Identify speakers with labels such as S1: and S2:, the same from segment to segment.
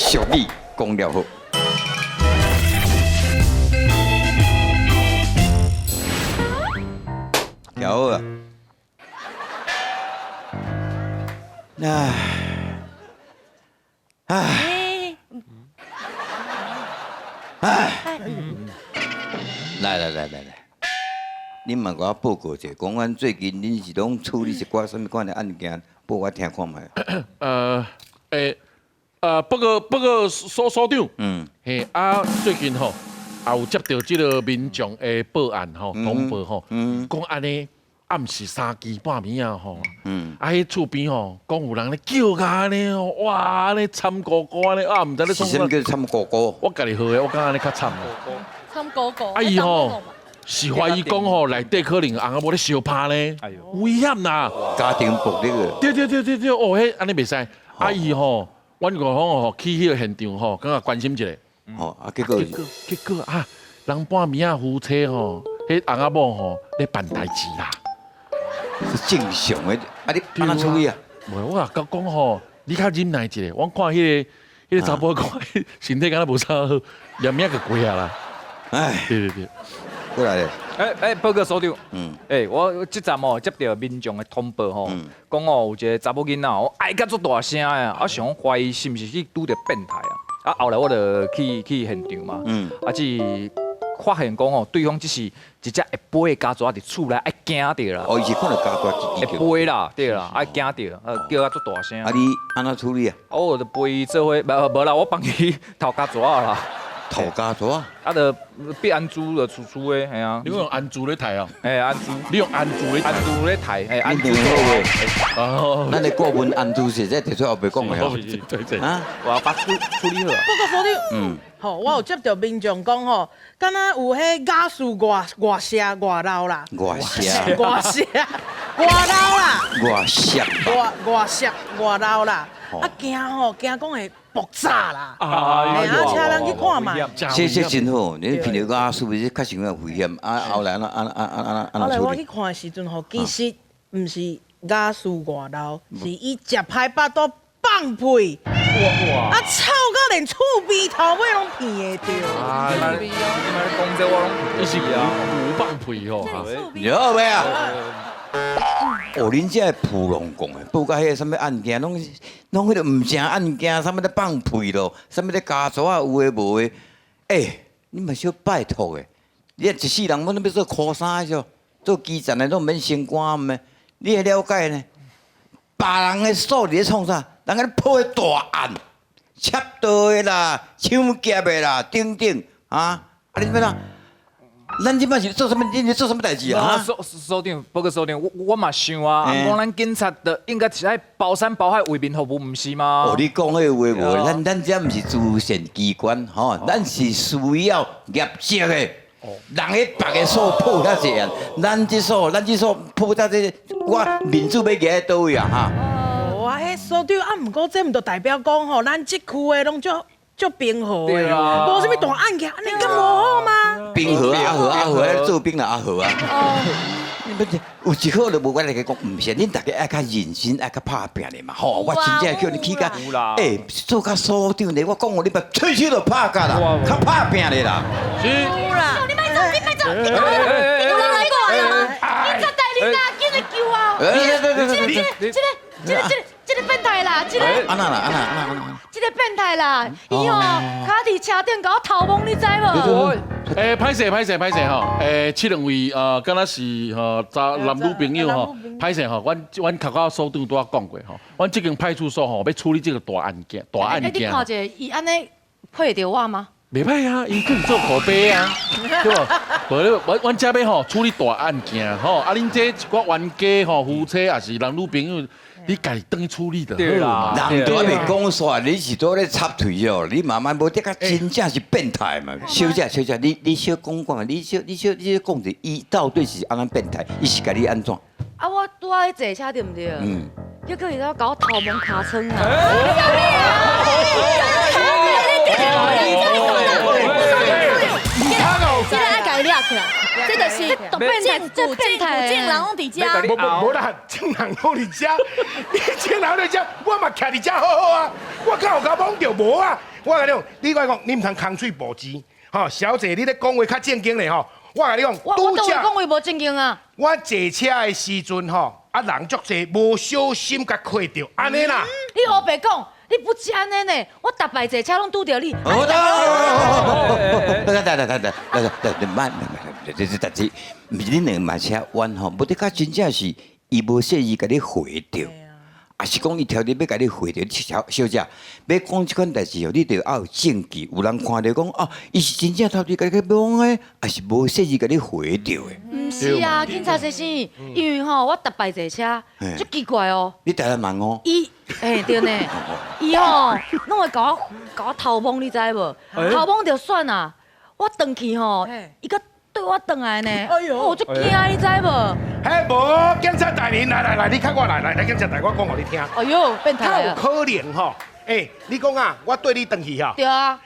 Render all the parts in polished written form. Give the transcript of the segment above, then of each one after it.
S1: 俗语讲了好。徛好啊！唉，唉，唉，來來來來來，恁嘛共我報告者，講阮最近恁是攏處理一寡啥物款的案件，報我聽看覓。
S2: 報告所長，嘿啊，最近吼也有接到這個民眾的報案吼，通報吼，講按呢暗時三更半暝仔吼，啊，彼厝邊吼，講有人咧叫甲按呢，哇，按呢慘糊糊按呢，啊，毋知咧創
S1: 是啥物叫慘糊糊？
S2: 我家己學的，我感覺按呢較慘。
S3: 慘糊糊。
S2: 啊伊吼是懷疑講吼內底可能翁仔某咧相拍呢，危險啦！
S1: 家庭暴力的。
S2: 對對對對對，哦，彼按呢袂使。啊伊吼，阮五方吼去彼個現場吼，感覺關心一下。
S1: 吼，啊結果。
S2: 結果啊，人半暝仔夫妻吼，彼翁仔某吼咧辦代誌啦。
S1: 是正常的，啊你按怎處理啊？
S2: 無，我甲講吼，你較忍耐一下，我看彼個查埔看身體敢若無啥好，連命就過啊啦。
S1: 唉，
S2: 對對對，
S1: 過來咧。
S4: 報告所長，我這站哦接到民眾的通報吼，講哦有一個查某囡仔哦哀甲足大聲的，啊想懷疑是毋是去拄著變態啊，啊後來我就去現場嘛，啊只發現講吼對方只是一隻會飛的家蛇佇厝內愛驚著啦。
S1: 哦，伊是看著家蛇
S4: 會飛啦，對啦，愛驚著，叫甲足大聲。
S1: 啊你按怎處理啊？
S4: 我就陪伊做伙，無啦，我幫伊頭家蛇啦。
S1: 頭家蛇啊？
S4: 啊，就變安珠就出出的，嘿啊。
S2: 你用安珠咧刣哦？
S4: 嘿，安珠。
S2: 你用安珠咧？
S4: 安珠咧刣，嘿，安珠。
S1: 好咱的顧問安珠是這提出後白講的哦。
S2: 對對。
S1: 啊，
S4: 我把處理好。
S5: 報告所長，吼，我有接到民眾講吼，敢若有彼瓦斯外泄外漏啦。
S1: 外泄。
S5: 外泄外漏啦。
S1: 外泄。
S5: 外泄外漏啦。啊驚吼，驚講會爆炸啦！啊，請人去看覓。
S1: 這真好，你聽著瓦斯這確實有危險。啊，後來按怎按按按按
S5: 後來我去看的時陣吼，其實毋是瓦斯外漏，是伊食歹腹肚放屁。哇！啊，臭到連厝邊頭尾攏聞會著。
S2: 啊，
S4: 你嘛講這我攏，
S2: 伊是牛放屁吼。
S1: 你好未啊？哦，恁這浦龍講的，報甲彼個啥物案件，攏彼個毋正案件，啥物咧放屁咯，啥物咧家族啊，有的無的。欸，你嘛小拜託的，你一世人阮攏欲做苦衫的，做基層的攏免升官毋？你會了解呢？別人的所佇咧創啥？人咧破大案，竊盜的啦、搶劫的啦，等等啊！啊，你欲怎？咱這擺是做啥物？你做啥物代誌啊？
S4: 所長，報告所長，我嘛想啊，講咱警察就應該是愛包山包海為民服務，毋是嗎？
S1: 哦，你講彼個話無？咱這毋是慈善機關，吼，咱是需要業績的。人彼別个所破遐濟案，咱這所破遮濟，我面子欲徛佇佗位啊？哈！
S5: 哦，啊，彼所長啊，毋過這毋就代表講吼，咱這區的攏足足平和的，無啥物大案件，按呢敢無好嗎？
S1: 平和啊和啊和，做兵啦啊和啊。有一好就無我來講，毋是，恁大家愛較認真，愛較拍拚咧嘛。吼，我真正叫你去甲，欸，做甲所長咧，我講予你嘛，喙齒就拍甲啦，較拍拚咧啦。
S2: 是。
S3: 你莫走，你莫走，你過來，你有人來過來嗎？警察大人啊，緊來救我！這個變態啦，這個。
S1: 按怎啦，按怎按怎按怎。
S3: 這個變態啦，伊吼跤佇車頂共我偷摸，你知無？
S2: 欸，歹勢歹勢歹勢吼！欸，這兩位敢若是吼查男女朋友吼，歹勢吼，阮較早所長拄仔講過吼，阮這間派出所吼欲處理這個大案件，大案件。
S3: 你看者，伊按呢配著我嗎？
S2: 袂歹啊，伊去做口碑啊，對無？無咧，阮這欲吼處理大案件吼，啊，恁這一寡冤家吼，夫妻抑是男女朋友，你家己轉去處理就好嘛。
S1: 人都還袂講煞，你是拄咧插喙哦？你慢慢無這個真正是變態嘛？小姐，小姐，你小講講，你小講者，伊到底是按怎變態？伊是共你按怎？
S3: 啊，我拄仔咧坐車對毋對？結果伊咧共我偷摸尻川啊！
S6: 這個愛共伊掠起來，這就是政府政府眾人攏佇遮。
S7: 無啦，眾人攏佇遮，你眾人佇遮，我嘛徛佇遮好好啊，我敢有共摸著無啊？我共你讲，你我讲，你毋通空喙无舌，吼，小姐，你咧讲话较正经咧吼。我共你讲，
S3: 我我讲话无正经啊。
S7: 我坐车的时阵吼，啊人足济，无小心共磕著，按呢啦。
S3: 你乌白讲，你不止按呢呢，我逐摆坐车拢拄著你。
S1: 好的，来来来来来来来，慢慢慢，这是代志，毋是恁两个嘛车冤吼，无得讲真正是伊无细意共你回著。啊是讲伊挑咧欲共你回著，小小姐，欲讲这款代志哦，你著爱有证据，有人看著讲哦，伊是真正头拄共你摸的，抑是无细意共你回著的？
S3: 毋是啊，警察先生，因为吼我逐摆坐车，足奇怪哦。
S1: 你台南人哦？
S3: 伊，欸对呢，伊吼拢会共我偷摸，你知无？偷摸就算啊，我转去吼，伊阁缀我转来呢，我足惊，你知无？
S7: 嘿，无警察大人，来来来，你较我来来来，警察大人，我讲予你听。
S3: 哎呦，变态
S7: 啊！有可能吼，欸，你讲啊，我缀你转去哈。
S3: 对啊。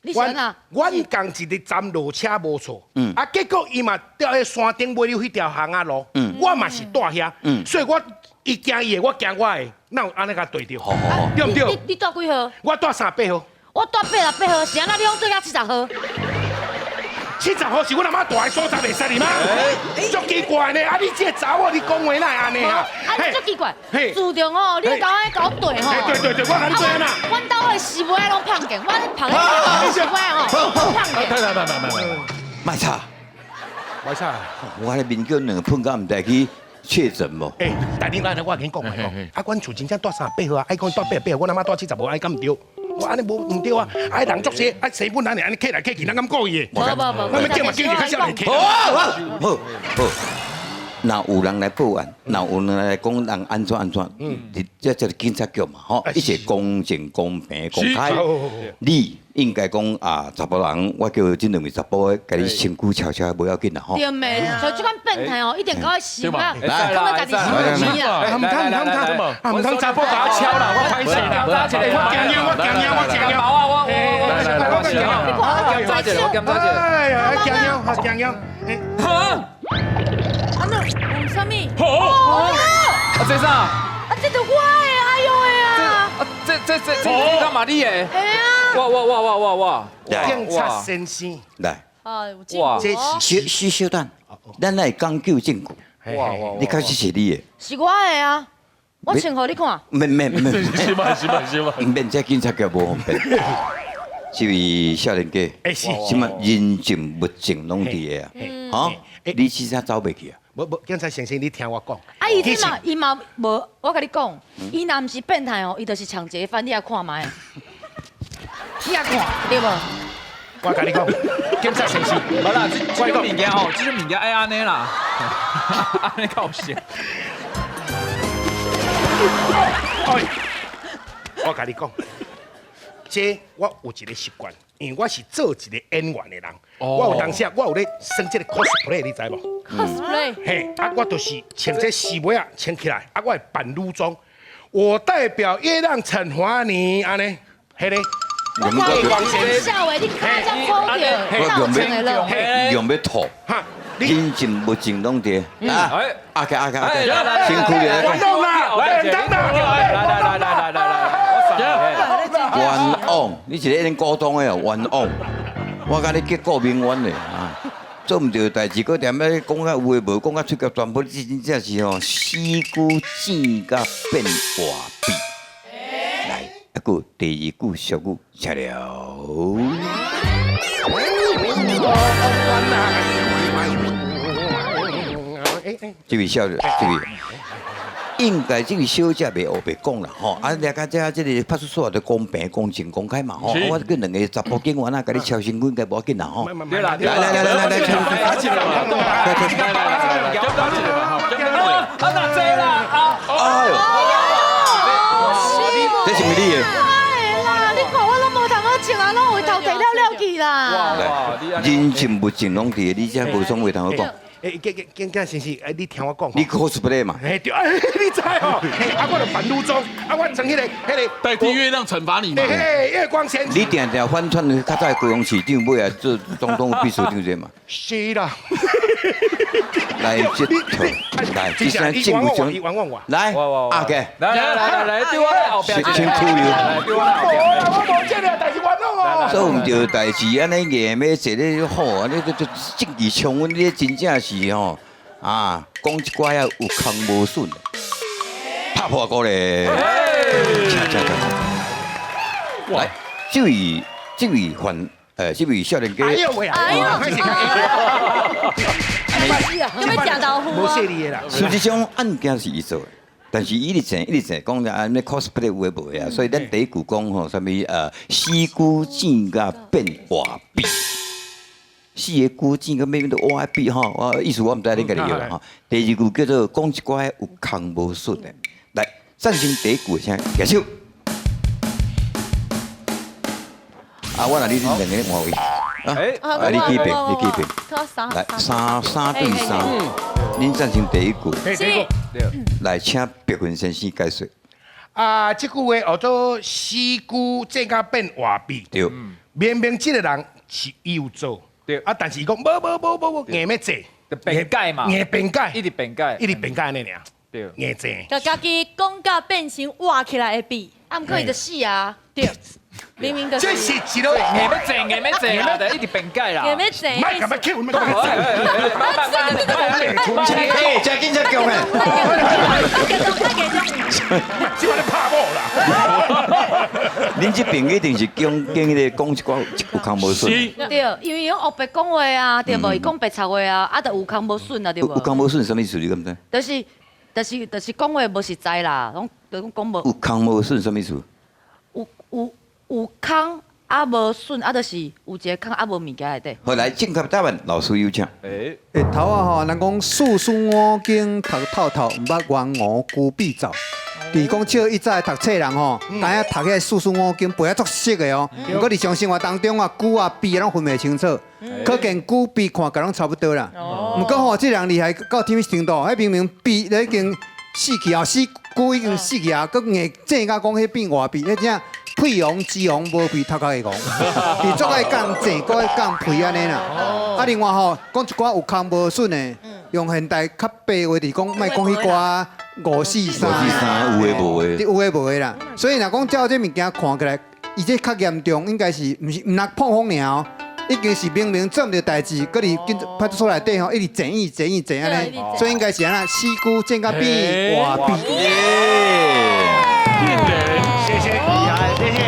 S3: 你是按怎？
S7: 阮仝一个站落车无错，啊，结果伊嘛踮彼山顶尾彼条巷仔路，我嘛是蹛遐，所以我伊惊伊的，我惊我的，哪有按呢共对著？对毋对？
S3: 你蹛几号？
S7: 我蹛38号。
S3: 我蹛86号，是按怎你拢缀到70号？
S7: 70号是阮阿妈蹛的所在，袂使哩吗？足奇怪呢！啊，你这个查某，你讲话哪会按呢啊？
S3: 啊，你足奇怪。自从哦，你共我共我缀吼。
S7: 对对对，我共你缀按怎？
S3: 阮兜的丝袜拢胖见，我捧的丝袜吼胖见。
S2: 来来来来来，
S1: 莫吵，
S7: 莫吵。
S1: 我咧面叫两喷到，毋知去确诊无？
S7: 欸，大人来，我共你讲来讲。啊，阮厝真正蹛38号啊，爱讲蹛88号，阮阿妈蹛70号，爱敢毋对？我按呢无毋对啊！啊，人足济，啊，生本咱按呢客来客去，咱敢故意的？
S3: 无无无，
S7: 我们叫嘛叫就较少来客。
S1: 好好好，若有人来报案，若有人来讲人按怎按怎，你这就是警察局嘛，吼，一切公正、公平、公开。你应该讲啊，查埔人，我叫这两位查埔的，共你身躯敲敲，无要紧啦，吼。
S3: 对袂？像这款变态哦，一定共伊死啊！
S4: 来
S3: 讲家己是钱啊！
S7: 毋通毋通毋通，毋通查埔共我敲啦，我歹势啦！我惊我惊我惊
S4: 我我我我检查一下，我检查一下。
S7: 哎呀，惊我惊我！
S4: 哈？
S3: 啊那有啥物？
S4: 啊这啥？
S3: 啊这就我的，哎呦喂啊！
S4: 啊这这这这干嘛你的？
S3: 嘿啊！
S4: 哇哇哇哇哇哇！
S7: 警察先生，
S1: 来，
S4: 哇，
S1: 这是小小等，咱来讲究证据。
S4: 哇哇！
S1: 你确实是你的？
S3: 是我的啊！我穿予你看。
S1: 免免免，
S2: 是嘛是嘛是嘛。
S1: 免这警察局无方便。这位少年家，
S7: 是，
S1: 什么人证物证拢伫个啊？哈，你是啥走袂去啊？
S7: 无无，警察先生，你听我讲。
S3: 啊，伊这嘛，伊嘛无，我共你讲，伊若毋是变态哦，伊就是抢劫犯，你也看觅。你也看，对无？
S7: 我共你讲，警察先生，
S4: 无啦，这种物件吼，这种物件爱按呢啦，按呢较有效。
S7: 我共你讲，这我有一个习惯，因为我是做一个演员的人，我有当时我有咧耍这个 cosplay，你知无
S3: ？cosplay，
S7: 嘿，啊，我就是穿这丝袜仔穿起来，啊，我会扮女装，我代表月亮惩罚你，按呢，彼个。
S3: 我讲笑话，你跤才粗著，哪有穿的落？
S1: 用欲吐，人证物证拢伫。啊，阿杰阿杰阿杰，辛苦你
S7: 了。来，来来
S4: 来来来来来，
S1: 冤枉！你是咧演古董的哦，冤枉！我共你结果民冤的啊，做毋对代志，阁踮咧讲较有的无，讲甲喙角全部，这真正是吼死龟贱甲变活币。来，啊，阁第二句俗语，请了。这位小姐，这位。应该这个小姐袂乌白讲啦吼，啊，掠到这这个派出所就公平、公正、公开嘛吼。我叫两个查埔警员啊，共你敲身躯应该无要紧啦吼。
S4: 来来
S1: 来来来来，
S4: 来，起来来来来来，啊哪这啦啊！
S1: 哎呦，这是毋是你的？
S3: 哎啦，你看我拢无通好穿啊，拢有头提了了去啦。
S1: 来，人证物证拢伫，你这无啥话通好讲。
S7: 欸，警警警先生，欸，你听我讲，
S1: 你 cosplay 嘛？
S7: 欸，对，欸，你知哦？啊，我就扮女装，啊，我穿彼个。
S2: 代替月亮惩罚你嘛？
S7: 嘿，月光先生。
S1: 你定定反串较早高雄市长，尾啊做总统秘书长这嘛？
S7: 是啦。
S1: 来，这套，来，这声政府长，来，阿杰，
S4: 来来来来，对我后壁，
S1: 辛苦了。
S7: 我无，我无这个代志。是冤枉哦。
S1: 做毋著代誌，按呢硬欲坐咧好，按呢這政治衝阮，你真正是吼啊，講一寡仔有空無損，拍破鼓咧，請請請，來，這位犯，這位少年家，
S7: 哎呦喂啊！
S6: 哎呦
S7: 開始
S6: 有欲食豆腐
S7: 無
S6: 啊
S7: 細膩的啦。
S1: 事實上案件是伊做的，但是伊一直諍一直諍講啊，咩 cosplay 有的無的啊，所以咱第一句講吼，啥物死龜諍甲變活鱉，四个龜諍甲變變活鱉吼，我意思我毋知恁家己有啦吼。第二句叫做講一寡有空無損的，來贊成第一句的請舉手。啊，我若你恁兩个換位，啊，啊你去邊，你去邊。來三三對三，恁贊成第一句。
S6: 是。
S1: 來，請白雲先生解說。
S7: 啊，這句話叫做死龜諍甲變活鱉。
S1: 對。
S7: 明明這個人是伊有做，
S4: 對。
S7: 啊，但是伊講無無無無無，硬欲諍，
S4: 辯解嘛，
S7: 硬辯解，
S4: 一直辯解，
S7: 一直辯解按呢爾。
S4: 對。
S7: 硬諍。
S6: 共家己講甲變成活起來的鱉，
S3: 啊，毋過伊就死啊。
S6: 對。明明就是
S7: 這是一個
S4: 硬欲諍，硬欲諍啊，就一直辯解啦。
S6: 硬欲諍。
S7: 莫共我扣，莫共我諍。
S1: 欸，真緊真強咧！
S7: 這擺咧拍某啦。
S1: 恁這邊一定是講講彼个講一寡有空無損。
S3: 對，因為伊講黑白講話啊，對無？伊講白賊話啊，啊，就有空無損啊，對無？
S1: 有空無損啥物意思？你敢知？
S3: 就是講話無實在啦，攏就講無。
S1: 有空無損啥物意思？
S3: 有空啊無損啊，就是有一个空啊無物件內底。
S1: 好，來正確答案，老師有請。
S4: 欸，
S8: 頭仔吼，人講四書五經讀透透，毋捌鳶鵠龜鱉灶。就是講笑以早讀冊人吼，知影讀彼个四書五經背啊足熟的哦。毋過日常生活當中啊，龜啊鱉攏分袂清楚，可見龜鱉看起來攏差不多啦。毋過吼，這人厲害到啥物程度？彼明明鱉已經死去啊，死龜已經死去啊，閣硬諍甲講彼變活鱉，彼正屁王雞王無屁頭殼會戇，伊足愛講諍，閣愛講屁按呢啦。啊，另外吼，講一寡有空無損的，用現代較白話就是講，莫講彼寡五四三，
S1: 五四三有的無的，
S8: 有的無的啦。所以若講照這物件看起來，伊這較嚴重，應該是毋是毋若碰風爾哦，已經是明明做毋著代誌，閣佇警派出所內底吼，一直諍伊諍伊諍按呢，所以應該是按怎死龜諍甲變活鱉。
S7: 謝謝，厲害，謝謝。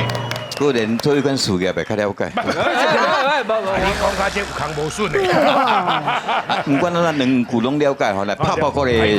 S1: 個人做彼款事業會較了解。
S7: 你講較這有空無損的。
S1: 毋管咱兩句攏了解吼，來拍破鼓咧。